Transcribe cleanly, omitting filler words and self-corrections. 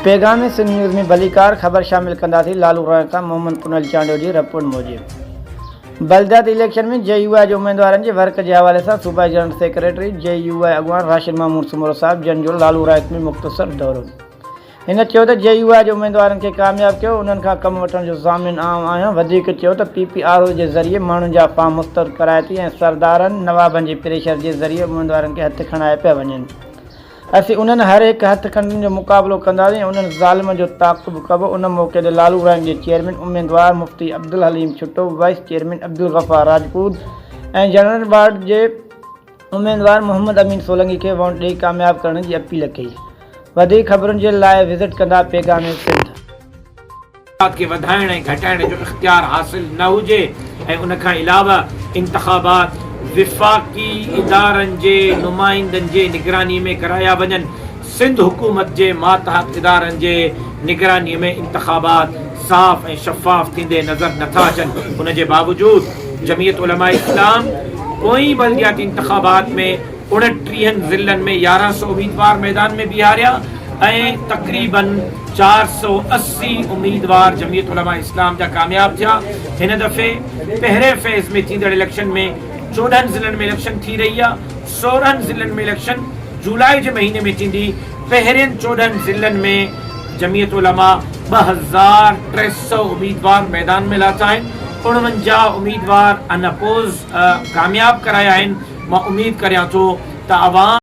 پيغام سنڌ نيوز ۾ ڀليڪار خبر شامل ڪنداسين لالو رائي کان محمد پنهل چانڊيو جي رپورٽ موجب بلدياتي اليڪشن ۾ جي يو آء جي اميدوارن جي ورڪ جي حوالي سان صوبائي جنرل سيڪريٽري جي يو آء اڳواڻ راشد محمود سومرو صاحب جن جو لالو رائي ۾ مختصر دورو هن چيو ته جي يو آء جي اميدوارن کي ڪامياب ڪيو، انهن کان ڪم وٺڻ جو ضامن آئون آهيان، وڌيڪ چيو ته پي پي آر او جي ذريعي ماڻهن جا فارم مسترد ڪرائي ٿي ۽ سردارن، نوابن جي پريشر جي ذريعي اميدوارن کي هٿ کڻايا پيا وڃن. اسين انهن هر هڪ هٿ کنڊن جو مقابلو ڪنداسين ۽ انهن ظالمن جو تعاقب ڪبو، ان موقعي تي لالو رائنگ جي چيئرمين اميدوار Mufti Abdul Haleem Chhutto, vice chairman Abdul Ghaffar Rajput ۽ general ward جي اميدوار محمد امين سولنگي کي وونٽ ڏئي ڪامياب ڪرڻ جي اپيل ڪئي. وڌيڪ خبرن جي لاء وزٽ ڪندا پيغام سنڌ. کي وڌائڻ ۽ گهٽائڻ جو اختيار حاصل نه هجي ۽ ان کان علاوه انتخابات وفاقي ادارن جي نمائندن جي نگراني ۾ ڪرايا وڃن، سنڌ حڪومت جي ماتحت ادارن جي نگراني ۾ انتخابات صاف ۽ شفاف ٿيندي نظر نٿا اچن، ان جي باوجود جمعيت علماء اسلام پوئين بلدياتي انتخابات ۾ 29 ضلعن ۾ 11 سئو اميدوار ميدان ۾ بيهاريا ۽ تقريبن 480 اميدوار جمعيت علماء اسلام جا ڪامياب ٿيا. هن دفعي پهرين فيز ۾ ٿيندڙ اليڪشن ۾ 14 ضلعن ۾ اليڪشن ٿي رهي آهي، 16 ضلعن ۾ اليڪشن جولاء جي مهيني ۾ ٿيندي، پهرين 14 ضلعن ۾ جمعيت علماء 2300 اميدوار ميدان ۾ لاٿا آهن، 49 اميدوار ان اپوز ڪامياب ڪرايا آهن. مان اميد ڪريان ٿو ته عوام.